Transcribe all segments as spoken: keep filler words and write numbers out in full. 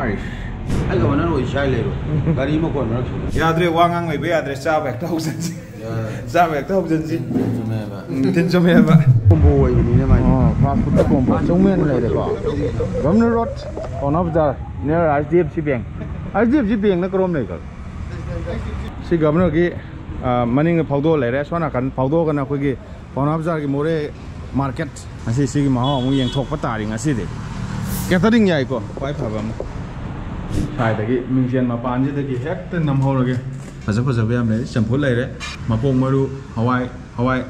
ꯑꯩ ꯒꯕꯔꯅꯔ ꯑꯣꯏ ꯁꯥꯏ ꯂꯩꯔꯣ꯫ ꯒꯥꯔꯤ ꯃꯈꯣꯟ ꯃꯔꯛꯁꯤꯗ꯫ ꯌꯥꯗ꯭ꯔꯦ, ꯋꯥ ꯉꯥꯡ ꯂꯩꯕ ꯌꯥꯗ꯭ꯔꯦ, ꯆꯥꯕ ꯍꯦꯛꯇ ꯍꯧꯖꯤꯟꯁꯤ꯫ ꯌꯥꯔꯦ꯫ ꯆꯥꯕ ꯍꯦꯛꯇ ꯍꯧꯖꯤꯟꯁꯤ꯫ ꯆꯨꯝꯃꯦꯕ꯫ ꯎꯝ, ꯇꯤꯟ ꯆꯨꯝꯃꯦꯕ꯫ ꯀꯣꯝꯕꯣ ꯑꯣꯏꯕꯅꯤꯅ ꯃꯥꯏꯗꯤ꯫ ꯑꯣ, fast food ꯇ ꯀꯣꯝꯕꯣ꯫ ꯆꯧꯃꯦꯟ ꯂꯩꯔꯦꯀꯣ꯫ ꯒꯕꯔꯅꯔ ꯔꯣꯗ, ꯄꯥꯎꯅꯥ ꯕꯖꯥꯔ, near H D F C Bank꯫ H D F C Bank ꯅ ꯀꯔꯣꯝ ꯂꯩꯈ꯭ꯔꯒꯦ? ꯁꯤ ꯒꯕꯔꯅꯔꯒꯤ, ꯑ, ꯃꯅꯤꯡꯗ ꯐꯥꯎꯗꯣꯛꯑ ꯂꯩꯔꯦ꯫ ꯁꯣꯝ ꯅꯥꯀꯟ ꯐꯥꯎꯗꯣꯛꯑꯒꯅ ꯑꯩꯈꯣꯏꯒꯤ ꯄꯥꯎꯅꯥ ꯕꯖꯥꯔꯒꯤ ꯃꯣꯔꯦ ꯃꯥꯔꯀꯦꯠ꯫ ꯉꯁꯤ ꯁꯤꯒꯤ ꯃꯍꯥꯎ ꯑꯃꯨꯛ ꯌꯦꯡꯊꯣꯛꯄ ꯇꯥꯔꯤ ꯉꯁꯤꯗꯤ꯫ ꯀꯦꯇꯔꯤꯡ ꯌꯥꯏꯀꯣ, ꯈ꯭ꯋꯥꯏ ꯐꯕ ꯑꯃ꯫ ꯁ꯭ꯋꯥꯏꯗꯒꯤ ꯃꯤꯡꯁꯦꯟ ꯃꯄꯥꯟꯁꯤꯗꯒꯤ ꯍꯦꯛꯇ ꯅꯝꯍꯧꯔꯒꯦ꯫ ꯐꯖ ꯐꯖꯕ ꯌꯥꯝ ꯂꯩꯔꯦ꯫ ꯆꯝꯐꯨꯠ ꯂꯩꯔꯦ, ꯃꯄꯣꯛ ꯃꯔꯨ, ꯍꯋꯥꯏ, ꯍꯋꯥꯏ꯫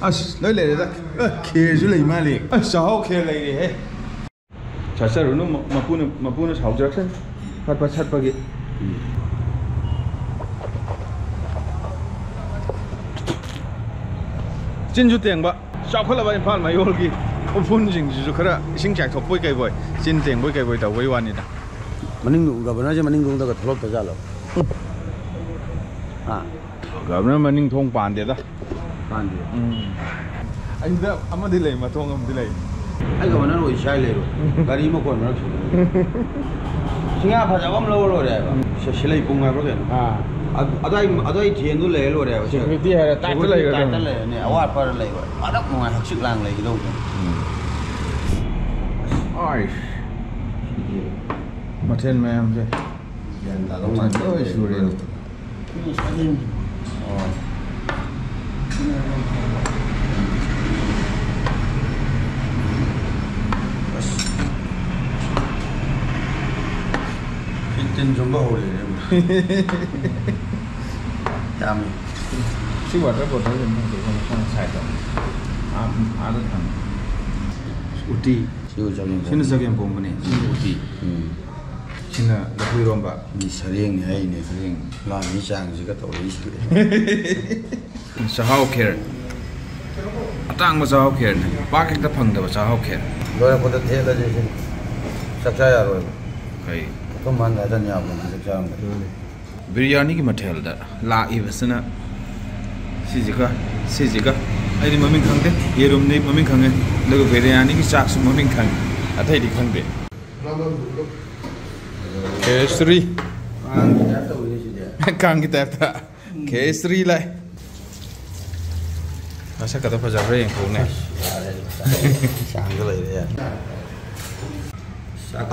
ꯑꯁ, ꯂꯣꯏ ꯂꯩꯔꯦꯗ꯫ ꯑ, ꯈꯦꯔꯁꯨ ꯂꯩ ꯃꯥꯜꯂꯦ꯫ ꯑꯁ, ꯆꯥꯛꯍꯥꯎ ꯈꯦꯔ ꯂꯩꯔꯦꯍꯦ꯫ ꯆꯠꯆꯔꯨꯅꯨ, ꯃ-, ꯃꯄꯨꯅ, ꯃꯄꯨꯅ ꯁꯥꯎꯖꯔꯛꯁꯅꯤ꯫ ꯐꯠ ꯐꯠ ꯁꯠꯄꯒꯤ꯫ ꯆꯤꯟꯁꯨ ꯇꯦꯡꯕ, ꯆꯥꯎꯈꯠꯂꯕ ꯏꯝꯐꯥꯜ ꯃꯌꯣꯜꯒꯤ ꯎꯐꯨꯟꯁꯤꯡꯁꯤꯁꯨ ꯈꯔ ꯏꯁꯤꯡ ꯆꯥꯏꯊꯣꯛꯄꯣꯏ ꯀꯩꯕꯣꯏ, ꯆꯤꯟ ꯇꯦꯡꯕꯣꯏ ꯀꯩꯕꯣꯏ ꯇꯧꯕꯩ ꯋꯥꯅꯤꯗ꯫ ꯃꯅꯤꯡ, ꯒꯕꯔꯅꯔꯁꯦ ꯃꯅꯤꯡꯂꯣꯝꯗꯒ ꯊꯣꯛꯂꯛꯇ ꯖꯥꯠꯂꯣ? ꯍꯥ? ꯒꯕꯔꯅꯔ ꯃꯅꯤꯡ ꯊꯣꯡ ꯄꯥꯟꯗꯦꯗ꯫ ꯄꯥꯟꯗꯦ꯫ ꯎꯝ꯫ ꯑꯁꯤꯗ ꯑꯃꯗꯤ ꯂꯩ, ꯃꯊꯣꯡ ꯑꯃꯗꯤ ꯂꯩ꯫ ꯑꯩ ꯒꯕꯔꯅꯔ ꯑꯣꯏ ꯁꯥꯏ ꯂꯩꯔꯣ꯫ ꯒꯥꯔꯤ ꯃꯈꯣꯟ ꯃꯔꯛꯁꯤꯗ꯫ ꯁꯤꯡꯉꯥ ꯐꯖꯕ ꯑꯃ ꯂꯧꯔ ꯂꯣꯏꯔꯦ ꯍꯥꯏꯕ꯫ ꯁꯤ-, ꯁꯤꯂꯩ ꯄꯨꯡ ꯍꯥꯏꯕ꯭ꯔꯥ ꯀꯩꯅꯣ? ꯑꯥ꯫ ꯑꯗꯨ-, ꯑꯗꯨꯋꯥꯏ, ꯑꯗꯨꯋꯥꯏ ꯊꯦꯟꯗꯨ ꯂꯩꯔ ꯂꯣꯏꯔꯦ ꯍꯥꯏꯕ꯫ Security ꯍꯥꯏꯔ tight ꯇ security ꯂꯩꯔꯦ tight ꯇ ꯑꯗꯨꯝ꯫ ꯂꯩꯔꯅꯤ꯫ ꯑꯋꯥꯠ ꯑꯄꯥꯔ ꯂꯩꯕ꯫ ꯑꯗꯨꯝ ꯅꯨꯡꯉꯥꯏ, ꯍꯛꯆꯤꯛ ꯂꯥꯡ ꯂꯩꯒꯗꯧꯕ꯫ ꯎꯝ꯫ ꯑꯥꯏꯁ꯫ ꯃꯊꯦꯜ ꯃꯌꯥꯝꯁꯦ꯫ ꯒ꯭ꯌꯥꯟ ꯇꯥꯗꯧ ꯃꯥꯟꯗꯦ꯫ ꯂꯣꯏ ꯁꯨꯔꯦ꯫ ꯑꯣ꯫ ꯑꯁ꯫ ꯐꯤꯠ ꯇꯤꯟ ꯆꯨꯝꯕ ꯍꯧꯔꯦꯅꯦ꯫ ꯌꯥꯝꯃꯤ꯫ ꯁꯤ water bottle ꯁꯦ ꯑꯃꯨꯛ ꯍꯧꯖꯤꯛ ꯑꯃꯨꯛ ꯁꯣꯝ side ꯇ꯫ ꯑꯥ, ꯑꯥꯗ ꯊꯝꯃꯦ꯫ ꯎꯇꯤ꯫ ꯁꯤꯕꯨ ꯆꯒꯦꯝ ꯁꯤꯅ ꯄꯣꯝꯕ꯫ ꯆꯒꯦꯝ ꯄꯣꯝꯕꯅꯦ꯫ ꯁꯤꯅ ꯎꯇꯤ꯫ ꯎꯝ꯫ ꯁꯤꯅ ꯂꯐꯨ ꯏꯔꯣꯝꯕ꯫ ꯃꯤ ꯁꯔꯦꯡꯅꯤ ꯍꯥꯏꯅꯦ꯫ ꯁꯔꯦꯡ꯫ ꯂꯥꯟꯒꯤ ꯆꯥꯡꯁꯤꯒ ꯇꯧꯔꯛꯏꯁꯤꯗꯤ꯫ ꯆꯥꯛꯍꯥꯎ ꯈꯦꯔ꯫ ꯑꯇꯥꯡꯕ ꯆꯥꯛꯍꯥꯎ ꯈꯦꯔꯅꯦ꯫ ꯄꯥꯛ ꯍꯦꯛꯇ ꯐꯪꯗꯕ ꯆꯥꯛꯍꯥꯎ ꯈꯦꯔ꯫ ꯂꯣꯏꯔꯛꯄꯗ ꯊꯦꯠꯂꯁꯦ ꯁꯤꯅꯤ꯫ ꯆꯥꯛ ꯆꯥ ꯌꯥꯔꯣꯏꯕ꯫ ꯀꯩ? ꯑꯩꯈꯣꯏ ꯃꯥꯅ ꯍꯥꯏꯗꯅ ꯌꯥꯕ ꯆꯥꯛ ꯆꯥꯔꯝꯗꯥꯏ꯫ ꯕꯤꯔꯌꯥꯅꯤꯒꯤ ꯃꯊꯦꯜꯗ ꯂꯥꯛꯏꯕꯁꯤꯅ ꯁꯤꯁꯤꯒ, ꯁꯤꯁꯤꯒ꯫ ꯑꯩꯗꯤ ꯃꯃꯤꯡ ꯈꯪꯗꯦ꯫ ꯌꯦꯔꯨꯝꯗꯤ ꯃꯃꯤꯡ ꯈꯪꯉꯦ꯫ ꯑꯗꯨꯒ ꯕꯤꯔꯌꯥꯅꯤꯒꯤ ꯆꯥꯛꯁꯨ ꯃꯃꯤꯡ ꯈꯪꯉꯦ꯫ ꯑꯇꯩꯗꯤ ꯈꯪꯗꯦ꯫ ꯈꯦꯆ꯭ꯔꯤ꯫ ꯀꯥꯡꯒꯤ ꯇꯥꯏꯞ ꯇꯧꯋꯤꯅꯦ ꯁꯤꯗꯤ꯫ ꯀꯥꯡꯒꯤ ꯇꯥꯏꯞꯇ ꯈꯦꯆ꯭ꯔꯤ ꯂꯥꯏ꯫ ꯃꯁꯛꯀꯗꯣ ꯐꯖꯕ꯭ꯔꯥ ꯌꯦꯡꯊꯣꯛꯎꯅꯦ꯫ ꯆꯥꯡꯗ ꯂꯩꯔꯦ꯫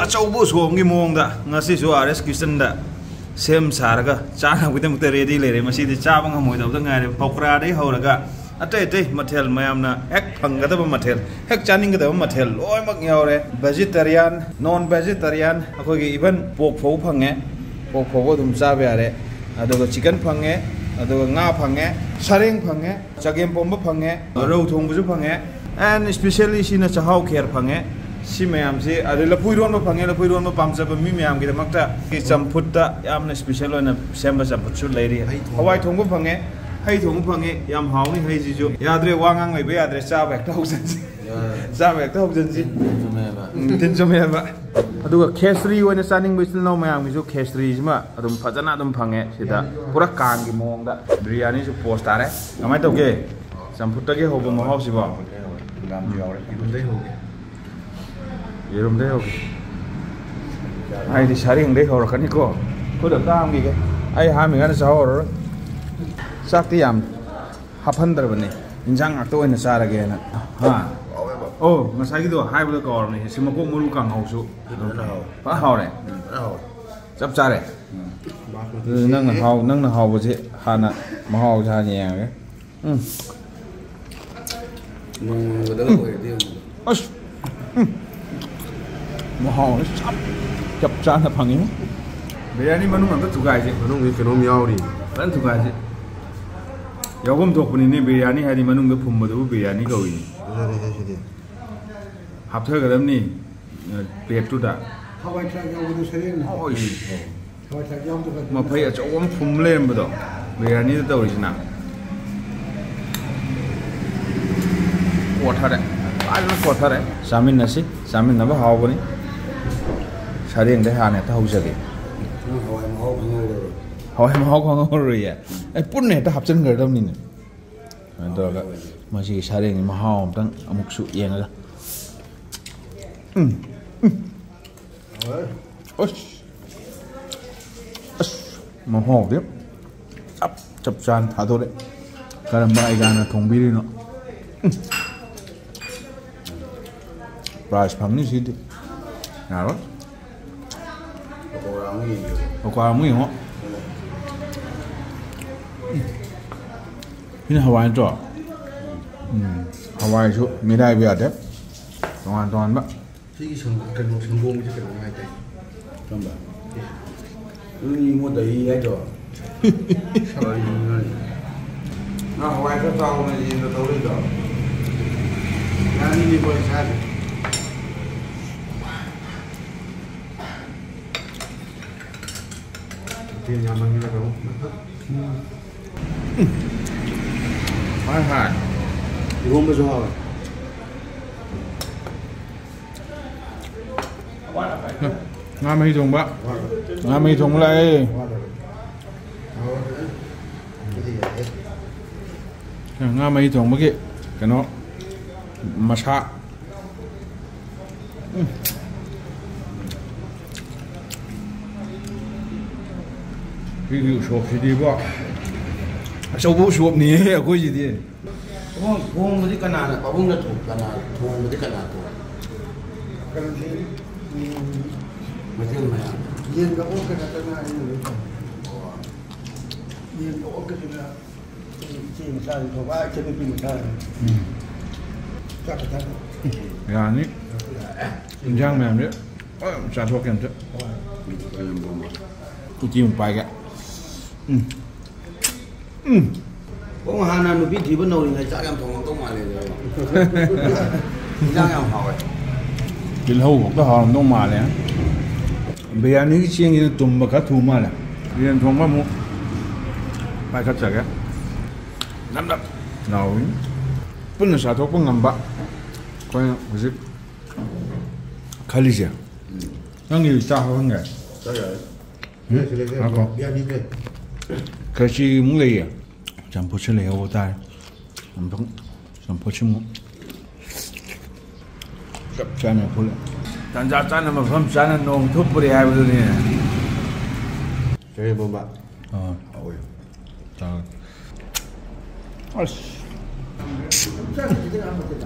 ꯑꯆꯧꯕ ꯎꯁꯣꯞ ꯑꯃꯒꯤ ꯃꯑꯣꯡꯗ ꯉꯁꯤꯁꯨ ꯑꯥꯔ ꯑꯦꯁ ꯀꯤꯆꯟꯗ ꯁꯦꯝ ꯁꯥꯔꯒ ꯆꯥꯅꯕꯒꯤꯗꯃꯛꯇ ꯔꯦꯗꯤ ꯂꯩꯔꯦ꯫ ꯃꯁꯤꯗꯤ ꯆꯥꯕ ꯉꯝꯃꯣꯏꯗꯕꯗ ꯉꯥꯏꯔꯦ꯫ ꯄꯀꯣꯔꯥꯗꯒꯤ ꯍꯧꯔꯒ ꯑꯇꯩ ꯑꯇꯩ ꯃꯊꯦꯜ, ꯃꯌꯥꯝꯅ ꯍꯦꯛ ꯐꯪꯒꯗꯕ ꯃꯊꯦꯜ, ꯍꯦꯛ ꯆꯥꯅꯤꯡꯒꯗꯕ ꯃꯊꯦꯜ ꯂꯣꯏꯅꯃꯛ ꯌꯥꯎꯔꯦ꯫ ꯚꯦꯖꯤꯇꯦꯔꯤꯌꯥꯟ, ꯅꯣꯟ ꯚꯦꯖꯤꯇꯦꯔꯤꯌꯥꯟ, ꯑꯩꯈꯣꯏꯒꯤ ꯏꯚꯟ ꯄꯣꯛ ꯐꯥꯎꯕ ꯐꯪꯉꯦ꯫ ꯄꯣꯛ ꯐꯥꯎꯕ ꯑꯗꯨꯝ ꯆꯥꯕ ꯌꯥꯔꯦ꯫ ꯑꯗꯨꯒ ꯆꯤꯀꯟ ꯐꯪꯉꯦ, ꯑꯗꯨꯒ ꯉꯥ ꯐꯪꯉꯦ, ꯁꯔꯦꯡ ꯐꯪꯉꯦ, ꯆꯒꯦꯝ ꯄꯣꯝꯕ ꯐꯪꯉꯦ, ꯔꯧ ꯊꯣꯡꯕꯁꯨ ꯐꯪꯉꯦ꯫ ꯑꯦꯟ ꯏꯁꯄꯤꯁꯦꯜꯂꯤ ꯁꯤꯅ ꯆꯥꯛꯍꯥꯎ ꯈꯦꯔ ꯐꯪꯉꯦ꯫ ꯁꯤ ꯃꯌꯥꯝꯁꯤ, ꯑꯗꯩ ꯂꯐꯨ ꯏꯔꯣꯟꯕ ꯐꯪꯉꯦ꯫ ꯂꯐꯨ ꯏꯔꯣꯟꯕ ꯄꯥꯝꯖꯕ ꯃꯤ ꯃꯌꯥꯝꯒꯤꯗꯃꯛꯇ ꯆꯝꯐꯨꯠꯇ ꯌꯥꯝꯅ ꯏꯁꯄꯤꯁꯦꯜ ꯑꯣꯏꯅ ꯁꯦꯝꯕ ꯆꯝꯐꯨꯠꯁꯨ ꯂꯩꯔꯤ꯫ ꯍꯩ ꯊꯣꯡꯕ꯫ ꯍꯋꯥꯏ ꯊꯣꯡꯕ ꯐꯪꯉꯦ, ꯍꯩ ꯊꯣꯡꯕ ꯐꯪꯉꯦ꯫ ꯌꯥꯝ ꯍꯥꯎꯅꯤ ꯍꯩꯁꯤꯁꯨ꯫ ꯌꯥꯗ꯭ꯔꯦ, ꯋꯥ ꯉꯥꯡ ꯂꯩꯕ ꯌꯥꯗ꯭ꯔꯦ, ꯆꯥꯕ ꯍꯦꯛꯇ ꯍꯧꯖꯤꯟꯁꯤ꯫ ꯆꯥꯕ ꯍꯦꯛꯇ ꯍꯧꯖꯤꯟꯁꯤ꯫ ꯆꯨꯝꯃꯦꯕ꯫ ꯎꯝ, ꯇꯤꯟ ꯆꯨꯝꯃꯦꯕ꯫ ꯑꯗꯨꯒ ꯈꯦꯁ꯭ꯔꯤ ꯑꯣꯏꯅ ꯆꯥꯅꯤꯡꯕ ꯏꯆꯤꯜ ꯏꯅꯥꯎ ꯃꯌꯥꯝꯒꯤꯁꯨ ꯈꯦꯁ꯭ꯔꯤꯁꯤꯃ ꯑꯗꯨꯝ ꯐꯖꯅ ꯑꯗꯨꯝ ꯐꯪꯉꯦ ꯁꯤꯗ꯫ ꯄꯨꯔꯥ ꯀꯥꯡꯒꯤ ꯃꯑꯣꯡꯗ ꯕꯤꯔꯌꯥꯅꯤꯁꯨ ꯄꯣꯁ ꯇꯥꯔꯦ꯫ ꯀꯃꯥꯏꯅ ꯇꯧꯒꯦ? ꯆꯝꯐꯨꯠꯇꯒꯤ ꯍꯧꯕ ꯃꯍꯥꯎꯁꯤꯕꯣ? ꯌꯦꯔꯨꯝꯗꯩ ꯍꯧꯒꯦ꯫ ꯌꯦꯔꯨꯝꯗꯩ ꯍꯧꯒꯦ꯫ ꯑꯩꯗꯤ ꯁꯔꯦꯡꯗꯩ ꯍꯧꯔꯛꯀꯅꯤꯀꯣ꯫ ꯈꯨꯠ ꯑꯝꯇ ꯍꯥꯝꯈꯤꯒꯦ꯫ ꯑꯩ ꯍꯥꯝꯃꯤꯉꯩꯗ ꯆꯥꯍꯧꯔꯔꯣꯏ꯫ ꯆꯥꯛꯇꯤ ꯌꯥꯝ ꯍꯥꯞꯍꯟꯗ꯭ꯔꯕꯅꯤ, ꯏꯟꯖꯥꯡ ꯉꯥꯛꯇ ꯑꯣꯏꯅ ꯆꯥꯔꯒꯦꯅ꯫ ꯍꯥ? ꯑꯣ, ꯉꯁꯥꯏꯒꯤꯗꯣ ꯍꯥꯏꯕꯗ ꯀꯥꯎꯔꯕꯅꯤ꯫ ꯁꯤ ꯃꯀꯣꯛ ꯃꯔꯨ ꯀꯥꯡꯍꯧꯁꯨ ꯐꯖꯅ ꯍꯥꯎꯋꯦ꯫ ꯐꯖꯅ ꯍꯥꯎꯔꯦ꯫ ꯐꯖꯅ ꯍꯥꯎꯋꯦ꯫ ꯆꯞ ꯆꯥꯔꯦ꯫ ꯕꯥꯁꯃꯇꯤ ꯑꯗꯨꯗꯤ ꯅꯪꯅ ꯆꯦꯡꯁꯦ ꯍꯥꯎ ꯅꯪꯅ ꯍꯥꯎꯕꯁꯦ ꯍꯥꯟꯅ ꯃꯍꯥꯎꯁꯦ ꯍꯥꯟꯅ ꯌꯦꯡꯉꯒꯦ꯫ ꯎꯝ꯫ ꯅꯣꯡꯃꯗꯒ ꯑꯣꯏꯔꯗꯤ ꯌꯦꯡꯉꯨ꯫ ꯑꯁ꯫ ꯎꯝ꯫ ꯃꯍꯥꯎ ꯆꯞ ꯆꯞ ꯆꯥꯅ ꯐꯪꯉꯤ꯫ ꯕꯤꯔꯌꯥꯅꯤ ꯃꯅꯨꯡ ꯑꯝꯇ ꯊꯨꯒꯥꯏꯁꯦ꯫ ꯃꯅꯨꯡꯗꯤ ꯀꯩꯅꯣꯝ ꯌꯥꯎꯔꯤ꯫ ꯐꯖꯅ ꯊꯨꯒꯥꯏꯁꯦ꯫ ꯌꯥꯎꯐꯝ ꯊꯣꯛꯄꯅꯤꯅꯦ, ꯕꯤꯔꯌꯥꯅꯤ ꯍꯥꯏꯗꯤ ꯃꯅꯨꯡꯗ ꯐꯨꯝꯕꯗꯨꯕꯨ ꯕꯤꯔꯌꯥꯅꯤ ꯀꯧꯏꯅꯤ꯫ ꯑꯗꯨꯅꯦ ꯍꯥꯏꯁꯤꯗꯤ꯫ ꯍꯥꯞꯊꯒꯗꯕꯅꯤ, ꯑ, ꯄ꯭ꯂꯦꯠꯇꯨꯗ꯫ ꯍꯋꯥꯏ ꯊ꯭ꯔꯥꯛ ꯌꯥꯎꯕꯗꯨ ꯁꯔꯦꯡꯅ꯫ ꯑꯣꯏꯁ꯫ ꯍꯋꯥꯏ ꯊ꯭ꯔꯥꯛ ꯌꯥꯎꯗꯕ꯫ ꯃꯐꯩ ꯑꯆꯧꯕ ꯑꯃ ꯐꯨꯝ ꯂꯩꯔꯝꯕꯗꯣ, ꯕꯤꯔꯌꯥꯅꯤꯗ ꯇꯧꯔꯤꯁꯤꯅ꯫ ꯀꯣꯊꯔꯦ꯫ ꯐꯖꯅ ꯀꯣꯊꯔꯦ꯫ ꯆꯥꯃꯤꯟꯅꯁꯤ꯫ ꯆꯥꯃꯤꯟꯅꯕ ꯍꯥꯎꯕꯅꯤ꯫ ꯁꯔꯦꯡꯗꯩ ꯍꯥꯟꯅ ꯍꯦꯛꯇ ꯍꯧꯖꯒꯦ꯫ ꯅꯪ ꯍꯋꯥꯏ ꯃꯍꯥꯎ ꯈꯪꯍꯧꯗꯕ꯭ꯔꯣ? ꯍꯋꯥꯏ ꯃꯍꯥꯎ ꯈꯪꯍꯧꯔꯣꯏꯌꯦ꯫ ꯑꯩ ꯄꯨꯟꯅ ꯍꯦꯛꯇ ꯍꯥꯞꯆꯤꯟꯈ꯭ꯔꯗꯕꯅꯤꯅꯦ꯫ ꯁꯨꯃꯥꯏꯅ ꯇꯧꯔꯒ ꯃꯁꯤꯒꯤ ꯁꯔꯦꯡꯒꯤ ꯃꯍꯥꯎ ꯑꯝꯇꯪ ꯑꯃꯨꯛꯁꯨ ꯌꯦꯡꯉꯒ꯫ ꯎꯝ꯫ ꯎꯝ꯫ ꯑꯁ, ꯑꯁ, ꯃꯍꯥꯎꯗꯤ ꯆꯞ ꯆꯞ ꯆꯥꯅ ꯊꯥꯗꯣꯔꯛꯑꯦ꯫ ꯀꯔꯝꯕ ꯑꯩꯒꯥꯅ ꯊꯣꯡꯕꯤꯔꯤꯅꯣ? ꯎꯝ꯫ ꯄ꯭ꯔꯥꯏꯖ ꯐꯪꯅꯤ ꯁꯤꯗꯤ꯫ ꯌꯥꯔꯣꯏ꯫ ꯄꯀꯧꯔꯥ ꯑꯃꯨꯛ ꯌꯦꯡꯉꯣ꯫ ꯎꯝ꯫ ꯁꯤꯅ ꯍꯋꯥꯏ ꯅꯠꯇ꯭ꯔꯣ? ꯎꯝ꯫ ꯍꯋꯥꯏꯁꯨ ꯃꯤꯔꯥꯏꯕ ꯌꯥꯗꯦ꯫ ꯇꯣꯉꯥꯟ ꯇꯣꯉꯥꯟꯕ꯫ ꯁꯤꯒꯤ ꯁꯪ-, ꯀꯩꯅꯣ, ꯁꯪꯒꯣꯝꯒꯤꯁꯦ ꯀꯩꯅꯣ ꯍꯥꯏꯇꯥꯏ꯫ ꯀꯔꯝꯕ? ꯅꯪ ꯏꯉꯣꯟꯗ ꯏ ꯍꯥꯏꯗꯣ? ꯀꯔꯤꯅꯣ ꯅꯪ? ꯅꯪ ꯍꯋꯥꯏ ꯈꯔ ꯆꯥꯎꯅ ꯌꯦꯟꯗ ꯇꯧꯔꯤꯗꯣ? ꯌꯥꯅꯤꯅꯦꯀꯣ ꯏꯁꯥꯁꯦ꯫ ꯃꯊꯦꯜ ꯌꯥꯝꯃꯟꯈ꯭ꯔꯦ ꯀꯩꯅꯣ꯫ ꯍꯥꯏ ꯍꯥꯏ꯫ ꯏꯔꯣꯝꯕꯁꯨ ꯍꯥꯎꯋꯦ꯫ ꯉꯥ ꯃꯍꯤ ꯊꯣꯡꯕ꯫ ꯉꯥ ꯃꯍꯤ ꯊꯣꯡꯕ ꯂꯥꯛꯑꯦ꯫ ꯉꯥ ꯃꯍꯤ ꯊꯣꯡꯕꯒꯤ ꯀꯩꯅꯣ ꯃꯁꯥ꯫ ꯎꯝ꯫ ꯁꯤꯒꯤ ꯎꯁꯣꯞꯁꯤꯗꯤꯕꯣ, ꯑꯆꯧꯕ ꯎꯁꯣꯞꯅꯤꯍꯦ ꯑꯩꯈꯣꯏꯁꯤꯗꯤ꯫ ꯊꯣꯡ-, ꯊꯣꯡꯕꯗꯤ ꯀꯅꯥꯅ, ꯄꯥꯕꯨꯡꯅ ꯊꯣꯡ-, ꯀꯅꯥ ꯊꯣꯡꯕꯗꯤ ꯀꯅꯥ ꯊꯣꯡ-? ꯀꯩꯅꯣꯁꯤ, ꯎꯝ, ꯃꯩꯇꯩ ꯃꯌꯥꯝ꯫ ꯌꯦꯟꯒ ꯑꯣꯛꯀ ꯅꯠꯇꯅ ꯑꯩꯅ ꯂꯣꯏ ꯊꯣꯡꯉꯦ꯫ ꯑꯣ꯫ ꯌꯦꯟꯒ ꯑꯣꯛꯀꯗꯨꯅ ꯑꯩ ꯏꯆꯦ ꯃꯆꯥꯁꯨ ꯊꯣꯡꯕ, ꯑꯥ, ꯏꯆꯟꯅꯨꯄꯤ ꯃꯆꯥꯁꯨ꯫ ꯎꯝ꯫ ꯆꯥꯛꯀ ꯆꯥꯗꯦ꯫ ꯌꯥꯅꯤ꯫ ꯏꯟꯖꯥꯡ ꯃꯌꯥꯝꯁꯦ ꯂꯣꯏ ꯆꯥꯊꯣꯛꯀꯦ ꯑꯝꯇ꯫ ꯍꯣꯏ꯫ ꯎꯇꯤ ꯑꯃꯨꯛ ꯄꯥꯏꯒꯦ꯫ ꯎꯝ꯫ ꯎꯝ꯫ ꯑꯣ, ꯍꯥꯟꯅ ꯅꯨꯄꯤ ꯊꯤꯕ ꯅꯧꯔꯤꯉꯩ ꯆꯥꯛ ꯌꯥꯝ ꯊꯣꯡꯉꯝꯗꯧ ꯃꯥꯜꯂꯦ ꯑꯗꯨꯗꯤ꯫ ꯏꯟꯖꯥꯡ ꯌꯥꯝ ꯍꯥꯎꯋꯦ꯫ ꯇꯤꯜꯍꯧ ꯈꯛꯇ ꯍꯥꯎꯔꯝꯗꯧ ꯃꯥꯜꯂꯦ꯫ ꯕꯤꯔꯌꯥꯅꯤꯒꯤ ꯆꯦꯡꯁꯤꯅ ꯇꯨꯝꯕ ꯈꯔ ꯊꯨ ꯃꯥꯜꯂꯦ꯫ ꯌꯦꯟ ꯊꯣꯡꯕ ꯑꯃꯨꯛ ꯄꯥꯏꯈꯠꯆꯒꯦ꯫ ꯅꯞ ꯅꯞ ꯂꯥꯎꯏ꯫ ꯄꯨꯟꯅ ꯆꯥꯊꯣꯛꯄ ꯉꯝꯕ ꯑꯩꯈꯣꯏꯅ ꯍꯧꯖꯤꯛ ꯈꯜꯂꯤꯁꯦ꯫ ꯅꯪꯒꯤ ꯆꯥ ꯍꯧꯍꯟꯒꯦ꯫ ꯆꯥ ꯌꯥꯔꯦ꯫ ꯎꯝ? ꯁꯤꯗ, ꯁꯤꯗ, ꯉꯥꯏꯈꯣ꯫ ꯕꯤꯔꯌꯥꯅꯤ ꯂꯩ꯫ ꯈꯦꯆꯤ ꯑꯃꯨꯛ ꯂꯩꯌꯦ꯫ ꯆꯝꯐꯨꯠꯁꯨ ꯂꯩꯍꯧꯕ ꯇꯥꯔꯦ꯫ ꯑꯝꯇꯪ ꯆꯝꯐꯨꯠꯁꯤꯃꯨꯛ ꯆꯞ ꯆꯥꯅ ꯐꯨꯠꯂꯦ꯫ ꯇꯥꯟꯖꯥ ꯆꯥꯅ, ꯃꯐꯝ ꯆꯥꯅ, ꯅꯣꯡ ꯊꯨꯞꯄꯨꯔꯦ ꯍꯥꯏꯕꯗꯨꯅꯤ꯫ ꯆꯒꯦꯝ ꯄꯣꯝꯕ꯫ ꯑꯥ꯫ ꯍꯥꯎꯋꯤ꯫ ꯆꯥꯔꯦ꯫ ꯑꯁ꯫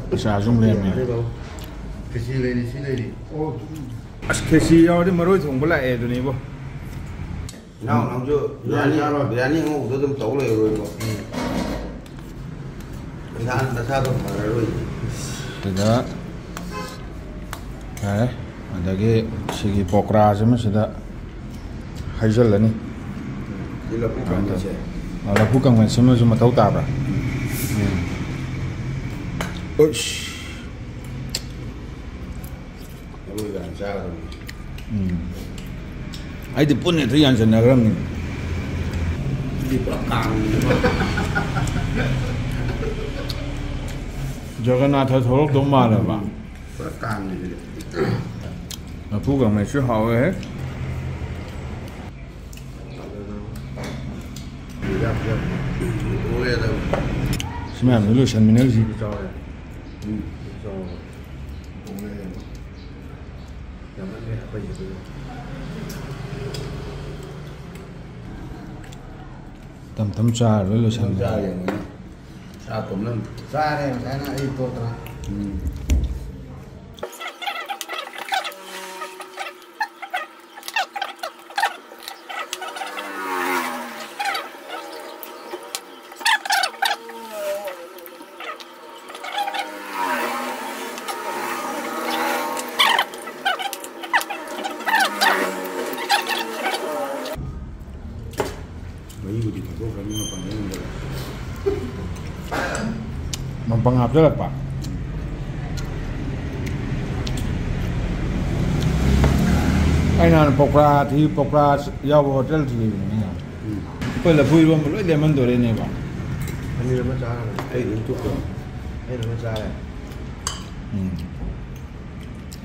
ꯄꯩꯁꯥꯁꯨ ꯑꯃꯨꯛ ꯂꯩꯔꯝꯃꯦ꯫ ꯈꯦꯆꯤ ꯂꯩꯔꯤ, ꯁꯤ ꯂꯩꯔꯤ꯫ ꯑꯁ, ꯈꯦꯆꯤ ꯌꯥꯎꯔꯗꯤ ꯃꯔꯣꯏ ꯊꯣꯡꯕ ꯂꯥꯛꯑꯦ ꯑꯗꯨꯅꯤꯕꯣ꯫ ꯏꯅꯥꯎ ꯅꯪꯁꯨ ꯕꯤꯔꯌꯥꯅꯤ, ꯕꯤꯔꯌꯥꯅꯤ ꯑꯉꯧꯕꯗꯣ ꯑꯗꯨꯝ ꯇꯧ ꯂꯩꯔꯣꯏꯀꯣ꯫ ꯅꯁꯥ, ꯅꯁꯥꯗꯣ ꯐꯔꯔꯣꯏ꯫ ꯁꯤꯗ ꯌꯥꯔꯦ꯫ ꯑꯗꯒꯤ ꯁꯤꯒꯤ ꯄꯣꯀ꯭ꯔꯥꯁꯤꯃ ꯁꯤꯗ ꯍꯩꯖꯤꯜꯂꯅꯤ꯫ ꯁꯤ ꯂꯐꯨ ꯀꯪꯕꯁꯦ꯫ ꯑ, ꯂꯐꯨ ꯀꯪꯕꯁꯤꯃꯁꯨ ꯃꯊꯧ ꯇꯥꯕ꯭ꯔꯥ? ꯎꯝ꯫ ꯎꯏꯁ꯫ ꯃꯔꯣꯏꯒ ꯌꯥꯝ ꯆꯥꯒꯗꯕꯅꯤ꯫ ꯎꯝ꯫ ꯑꯩꯗꯤ ꯄꯨꯟꯅ ꯍꯦꯛꯇ ꯌꯥꯟꯁꯤꯟꯅꯈ꯭ꯔꯕꯅꯤ꯫ ꯁꯤꯗꯤ ꯄꯨꯔꯥ ꯀꯥꯡꯅꯤꯀꯣ꯫ ꯖꯒꯟꯅꯥꯊ ꯊꯣꯛꯂꯛꯇꯧ ꯃꯥꯜꯂꯕ꯫ ꯄꯨꯔꯥ ꯀꯥꯡꯅꯤ ꯁꯤꯗꯤ꯫ ꯂꯐꯨ ꯀꯪꯃꯦꯠꯁꯨ ꯍꯥꯎꯋꯦ꯫ ꯌꯥꯝ, ꯌꯥꯝ ꯑꯣꯂꯦꯗ꯫ ꯁꯤ ꯃꯌꯥꯝꯗꯣ ꯂꯣꯏꯁꯟꯃꯤꯟꯅꯔꯤꯁꯤ꯫ ꯆꯥꯎꯔꯦ꯫ ꯎꯝ꯫ ꯆꯥꯎꯔꯦ꯫ ꯑꯣꯂꯦ꯫ ꯌꯥꯝꯃꯟꯈ꯭ꯔꯦ ꯑꯩꯈꯣꯏ ꯁꯤꯗ꯫ ꯇꯝ ꯇꯝ ꯆꯥꯔ ꯂꯣꯏ ꯂꯣꯏꯁꯟꯈ꯭ꯔꯦ꯫ ꯆꯥꯔꯦ ꯃꯣꯏꯅ꯫ ꯆꯥ ꯇꯨꯝꯂꯝ꯫ ꯆꯥꯔꯦ ꯉꯁꯥꯏꯅ ꯑꯩ ꯇꯣꯛꯇꯅ꯫ ꯎꯝ꯫ ꯃꯍꯤꯕꯨꯗꯤ ꯊꯛꯇꯣꯛꯈ꯭ꯔꯅꯤ ꯃꯄꯪ ꯃꯅꯨꯡꯗ꯫ ꯃꯄꯪ ꯍꯥꯞꯆꯜꯂꯛꯄ꯫ ꯑꯩ ꯅꯍꯥꯟ ꯄꯀꯣꯔꯥ ꯊꯤ, ꯄꯀꯣꯔꯥ ꯌꯥꯎꯕ ꯍꯣꯇꯦꯜ ꯊꯤꯕꯅꯤꯅꯦ꯫ ꯎꯝ꯫ ꯑꯩꯈꯣꯏ ꯂꯐꯨ ꯏꯔꯣꯝꯕ ꯂꯣꯏ ꯂꯦꯝꯍꯟꯗꯣꯔꯦꯅꯦꯕ꯫ ꯑꯅꯤꯔ ꯑꯃ ꯆꯥꯔꯕꯅꯦ꯫ ꯑꯩ ꯑꯗꯨꯝ ꯇꯨꯞꯄꯅꯤ꯫ ꯑꯩꯅ ꯑꯃ ꯆꯥꯔꯦ꯫ ꯎꯝ꯫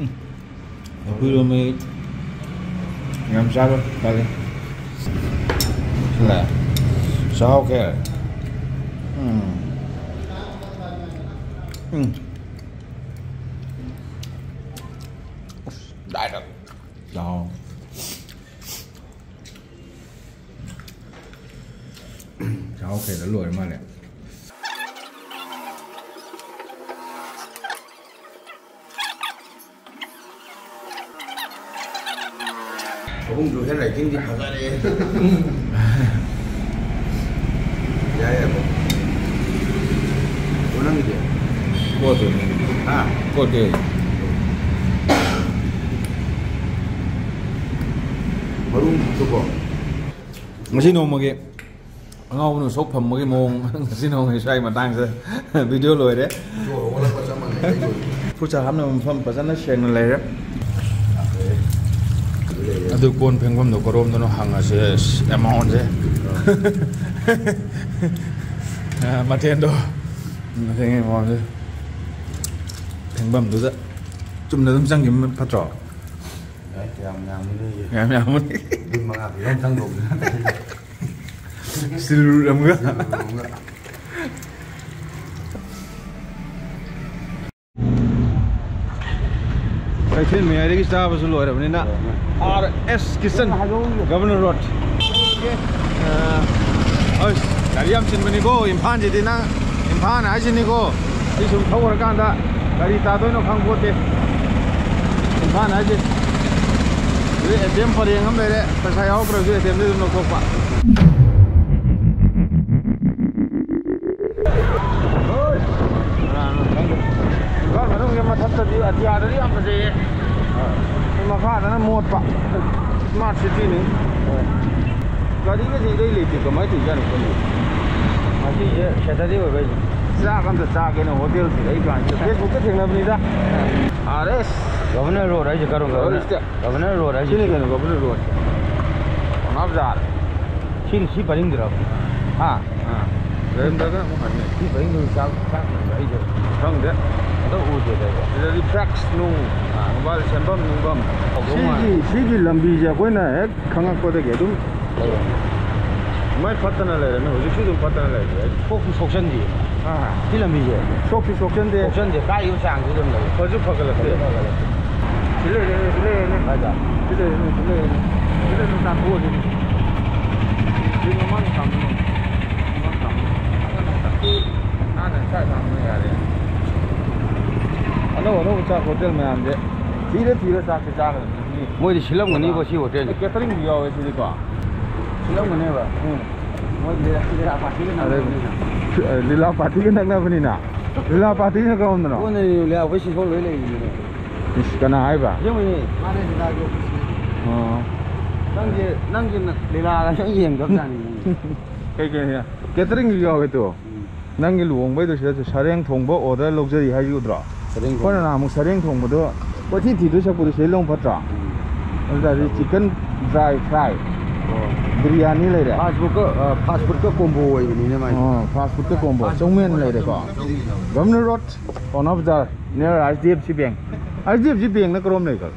ꯎꯝ꯫ ꯂꯐꯨ ꯏꯔꯣꯝꯕ ꯌꯥꯝ ꯆꯥꯕ ꯇꯜꯂꯦ꯫ ꯁꯤꯂꯥ꯫ ꯆꯥꯎ ꯀꯦ꯫ ꯎꯝ꯫ ꯎꯝ꯫ ꯑꯥꯎ꯫ ꯆꯥꯍꯧꯈ꯭ꯔꯦꯗ, ꯂꯣꯏꯔ ꯃꯥꯜꯂꯦ꯫ ꯑꯍꯨꯝꯁꯨ ꯍꯦꯟ ꯔꯥꯏꯇꯤꯡꯗꯤ ꯐꯖꯔꯦ꯫ ꯌꯥꯏ, ꯌꯥꯏ, ꯕ꯭ꯔꯣ꯫ ꯕ꯭ꯔꯣ, ꯅꯪꯒꯤꯗꯤ? ꯀꯣꯠꯇꯦ꯫ ꯍꯥ? ꯀꯣꯠꯇꯦ꯫ ꯃꯔꯨꯝ ꯆꯨꯞꯄꯣ꯫ ꯉꯁꯤ ꯅꯣꯡꯃꯒꯤ ꯑꯉꯥꯎꯕꯅ ꯁꯣꯛ ꯐꯝꯕꯒꯤ ꯃꯑꯣꯡ ꯉꯁꯤ ꯅꯣꯡꯃꯒꯤ ꯁ꯭ꯋꯥꯏ ꯃꯇꯥꯡꯁꯤꯗ ꯚꯤꯗꯤꯑꯣ ꯂꯣꯏꯔꯦ꯫ ꯍꯧꯒꯠꯂꯛꯄ ꯆꯞ ꯃꯥꯟꯅꯩ ꯑꯩ ꯂꯣꯏꯔꯦ꯫ ꯈꯨꯠꯁꯥ ꯍꯥꯞꯅꯕ ꯃꯐꯝ ꯐꯖꯅ ꯁꯦꯡꯅ ꯂꯩꯔꯦ꯫ ꯑꯗꯨ ꯀꯣꯟ ꯐꯦꯡꯐꯝꯗꯣ ꯀꯔꯣꯝꯗꯅꯣ ꯍꯪꯉꯁꯦ, ꯑꯦꯃꯥꯎꯟꯁꯦ꯫ ꯃꯊꯦꯜꯗꯣ, ꯃꯊꯦꯜꯒꯤ ꯑꯦꯃꯥꯎꯟꯁꯦ ꯐꯦꯡꯐꯝꯗꯨꯗ ꯆꯨꯝꯅ ꯑꯗꯨꯝ ꯆꯪꯈꯤꯕ ꯐꯠꯇ꯭ꯔꯣ? ꯌꯥꯏ, ꯀꯌꯥꯝ ꯌꯥꯝꯃꯤ ꯅꯣꯏꯒꯤ? ꯌꯥꯝ ꯌꯥꯝꯃꯤ꯫ ꯃꯤ ꯃꯉꯥ ꯄꯤꯕ ꯑꯃ ꯆꯪꯗꯧꯕ ꯅꯠꯇꯦ꯫ ꯁꯤꯜ ꯑꯃꯒ꯫ ꯁꯤꯜ ꯑꯃꯒ꯫ ꯀꯩꯊꯦꯜ ꯃꯌꯥꯏꯗꯒꯤ ꯆꯥꯕꯁꯨ ꯂꯣꯏꯔꯕꯅꯤꯅ, ꯑꯥꯔ ꯑꯦꯁ ꯀꯤꯆꯟ, ꯒꯕꯔꯅꯔ ꯔꯣꯗ꯫ ꯑꯁ, ꯒꯥꯔꯤ ꯌꯥꯝ ꯆꯤꯟꯕꯅꯤꯀꯣ ꯏꯝꯐꯥꯜꯁꯤꯗꯤ꯫ ꯅꯪ ꯏꯝꯐꯥꯜ ꯍꯥꯏꯁꯤꯅꯤꯀꯣ, ꯑꯩ ꯁꯨꯝ ꯊꯧꯔꯀꯥꯟꯗ ꯀꯔꯤ ꯇꯥꯗꯣꯏꯅꯣ ꯈꯪꯄꯣꯠꯇꯦ꯫ ꯏꯝꯐꯥꯜ ꯍꯥꯏꯁꯦ ꯁꯤꯗ ꯑꯦ ꯇꯤ ꯑꯦꯝ ꯄꯔꯦꯡ ꯑꯃ ꯂꯩꯔꯦ, ꯄꯩꯁꯥ ꯌꯥꯎꯗ꯭ꯔꯁꯨ ꯑꯦ ꯇꯤ ꯑꯦꯝꯗ ꯑꯗꯨꯝ ꯂꯧꯊꯣꯛꯄ꯫ ꯀꯅꯥꯅꯣ ꯈꯪꯗꯦ꯫ ꯏꯝꯐꯥꯜ ꯃꯅꯨꯡꯒꯤ ꯃꯊꯛꯇꯗꯤ ꯑꯇꯤꯌꯥꯗꯗꯤ ꯌꯥꯝ ꯐꯖꯩꯌꯦ꯫ ꯃꯈꯥꯗꯅ ꯃꯣꯠꯄ꯫ ꯁ꯭ꯃꯥꯔꯠ ꯁꯤꯇꯤꯅꯤ꯫ ꯒꯥꯔꯤꯒꯁꯦ ꯏꯔꯩ ꯂꯩꯇꯦ, ꯀꯃꯥꯏꯅ ꯇꯧꯔꯤꯖꯥꯠꯅꯣ ꯈꯪꯗꯦ꯫ ꯉꯁꯤꯁꯦ ꯁꯦꯇꯔꯗꯦ ꯑꯣꯏꯕꯩꯅꯦ꯫ ꯆꯥꯛ ꯑꯝꯇ ꯆꯥꯒꯦꯅ ꯍꯣꯇꯦꯜꯁꯤꯗ ꯑꯩ ꯗꯨꯀꯥꯟꯁꯤꯗ ꯐꯦꯁꯕꯨꯛꯇ ꯊꯦꯡꯅꯕꯅꯤꯗ꯫ ꯑꯥꯔ ꯑꯦꯁ꯫ ꯒꯚꯔꯅꯔ ꯔꯣꯗ ꯍꯥꯏꯁꯦ ꯀꯔꯣꯝ ꯒꯚꯔꯅꯔ? ꯍꯧꯖꯤꯛꯇꯤ ꯒꯚꯔꯅꯔ ꯔꯣꯗ ꯍꯥꯏꯁꯦ ꯁꯤꯅꯤ ꯁꯤ ꯀꯩꯅꯣ ꯒꯚꯔꯅꯔ ꯔꯣꯗꯁꯦ꯫ ꯄꯥꯎꯅꯥ ꯕꯖꯥꯔ꯫ ꯁꯤ, ꯁꯤ ꯄꯔꯤꯡꯗꯨꯔꯕ? ꯍꯥ? ꯑꯥ꯫ ꯂꯩꯔꯝꯗ꯭ꯔꯒꯅ ꯑꯃꯨꯛ ꯍꯟꯅꯤ꯫ ꯁꯤ ꯄꯔꯤꯡꯗꯨ ꯆꯥꯛ, ꯆꯥꯛ ꯐꯪꯕ꯭ꯔꯥ ꯑꯩꯁꯦ? ꯈꯪꯗꯦ꯫ ꯑꯗꯣ ꯎꯗꯦꯗ ꯑꯩ꯫ ꯁꯤꯗꯗꯤ ꯐ꯭ꯂꯦꯛꯁ ꯅꯨꯡ, ꯑꯥ꯫ ꯃꯣꯕꯥꯏꯜ ꯁꯦꯝꯐꯝ ꯅꯨꯡꯐꯝ꯫ ꯇꯧꯗꯧ ꯁꯤꯒꯤ, ꯃꯥꯜꯂꯦ꯫ ꯁꯤꯒꯤ ꯂꯝꯕꯤꯁꯦ ꯑꯩꯈꯣꯏꯅ ꯍꯦꯛ ꯈꯪꯉꯛꯄꯗꯒꯤ ꯑꯗꯨꯝ ꯂꯩꯔꯝꯃꯦ꯫ ꯃꯩ ꯐꯠꯇꯅ ꯂꯩꯔꯝꯃꯦ, ꯍꯧꯖꯤꯛꯁꯨ ꯑꯗꯨꯝ ꯐꯠꯇꯅ ꯂꯩꯔꯤ꯫ ꯁꯣꯛꯁꯨ ꯁꯣꯛꯆꯟꯗꯦ꯫ ꯑꯥ꯫ ꯁꯤ ꯂꯝꯕꯤꯁꯦ꯫ ꯁꯣꯛꯁꯨ ꯁꯣꯛꯆꯟꯗꯦ꯫ ꯁꯣꯛꯆꯟꯗꯦ, ꯀꯥꯏꯔꯤꯕ ꯆꯥꯡꯁꯤ ꯑꯗꯨꯝ ꯂꯩ꯫ ꯐꯁꯨ ꯐꯒꯠꯂꯛꯇꯦ꯫ ꯐꯁꯨ ꯐꯒꯠꯂꯛꯇꯦ꯫ ꯁꯤ ꯂꯩꯔꯦꯅꯦ, ꯁꯤ ꯂꯩꯔꯦꯅꯦ꯫ ꯀꯥꯏꯗ? ꯁꯤ ꯂꯩꯔꯦꯅꯦ, ꯁꯤ ꯂꯩꯔꯦꯅꯦ꯫ ꯁꯤ ꯂꯩꯔꯦ, ꯆꯥꯊꯣꯛꯑꯁꯤꯅꯦ꯫ ꯁꯤ ꯃꯃꯥꯡ ꯊꯝꯃꯤꯅꯦ꯫ ꯃꯃꯥꯡ ꯊꯝꯃꯤꯅꯦ꯫ ꯍꯥꯟꯅ ꯁ꯭ꯋꯥꯏ ꯊꯝꯃꯤꯅꯦ, ꯌꯥꯔꯦ꯫ ꯑꯅꯧ ꯑꯅꯧꯕ ꯆꯥꯛ ꯍꯣꯇꯦꯜ ꯃꯌꯥꯝꯁꯦ ꯊꯤꯔ ꯊꯤꯔ ꯆꯥꯛꯁꯦ ꯆꯥꯒꯗꯕꯅꯤ꯫ ꯃꯣꯏꯗꯤ ꯁꯤꯜꯂꯝꯒꯅꯤꯀꯣ ꯁꯤ ꯍꯣꯇꯦꯜꯁꯦ꯫ ꯑꯦ, cateringꯁꯨ ꯌꯥꯎꯋꯦ ꯁꯤꯗꯤꯀꯣ꯫ ꯁꯤꯜꯂꯝꯒꯅꯦꯕ꯫ ꯎꯝ꯫ ꯃꯣꯏ ꯂꯤꯂꯥ, ꯂꯤꯂꯥ partyꯒ ꯑꯗꯩ, ꯅꯛꯅꯕꯅꯤꯅ꯫ ꯂꯤꯂꯥ partyꯒ ꯅꯛꯅꯕꯅꯤꯅ꯫ ꯂꯤꯂꯥ partyꯅ ꯀꯔꯣꯝꯗꯅꯣ? ꯀꯣꯟꯅ ꯂꯤꯂꯥ ꯑꯩꯈꯣꯏ ꯁꯤ ꯁꯣꯝ ꯂꯣꯏ ꯂꯩꯔꯤꯅꯤꯅꯦ꯫ ꯏꯁ, ꯀꯅꯥ ꯍꯥꯏꯕ? ꯑꯁꯦꯡꯕꯩꯅꯦ꯫ ꯃꯥꯅꯦ ꯂꯤꯂꯥꯒꯤ officeꯅꯦ꯫ ꯑꯣ꯫ ꯅꯪꯁꯦ, ꯅꯪꯁꯦ ꯂꯤꯂꯥꯒ ꯁꯨꯝ ꯌꯦꯡꯗꯕꯖꯥꯠꯅꯤ ꯅꯪꯁꯦ꯫ ꯀꯩ ꯀꯩ? Cateringꯁꯨ ꯌꯥꯎꯋꯦ ꯇꯨ꯫ ꯎꯝ꯫ ꯅꯪꯒꯤ ꯂꯨꯍꯣꯡꯕꯩꯗꯣ ꯁꯤꯗ ꯁꯔꯦꯡ ꯊꯣꯡꯕ order ꯂꯧꯖꯔꯤ ꯍꯥꯏꯁꯤ ꯎꯗ꯭ꯔꯣ? ꯁꯔꯦꯡ ꯊꯣꯡꯕ꯫ ꯑꯩꯈꯣꯏꯅ ꯅꯍꯥꯟꯃꯨꯛ ꯁꯔꯦꯡ ꯊꯣꯡꯕꯗꯣ ꯀꯣꯏꯊꯤ ꯊꯤꯗꯣꯏ ꯁꯛꯄꯨꯗꯤ ꯁꯤꯗ ꯂꯧ ꯐꯠꯇ꯭ꯔꯣ? ꯎꯝ꯫ ꯑꯗꯨ ꯇꯥꯔꯗꯤ chicken dry fry, ꯑꯣ꯫ ꯕꯤꯔꯌꯥꯅꯤ ꯂꯩꯔꯦ꯫ Fast foodꯀ, ꯑ, fast foodꯀ combo ꯑꯣꯏꯕꯅꯤꯅꯦ ꯃꯥꯏꯗꯤ꯫ ꯑꯣ, fast foodꯀ combo꯫ ꯆꯧꯃꯦꯟ ꯂꯩꯔꯦꯀꯣ꯫ ꯆꯧꯃꯦꯟ꯫ Governor Road, ꯄꯥꯎꯅꯥ ꯕꯖꯥꯔ, near H D F C Bank꯫ H D F C Bankꯅ ꯀꯔꯣꯝ ꯂꯩꯈ꯭ꯔꯒꯦ?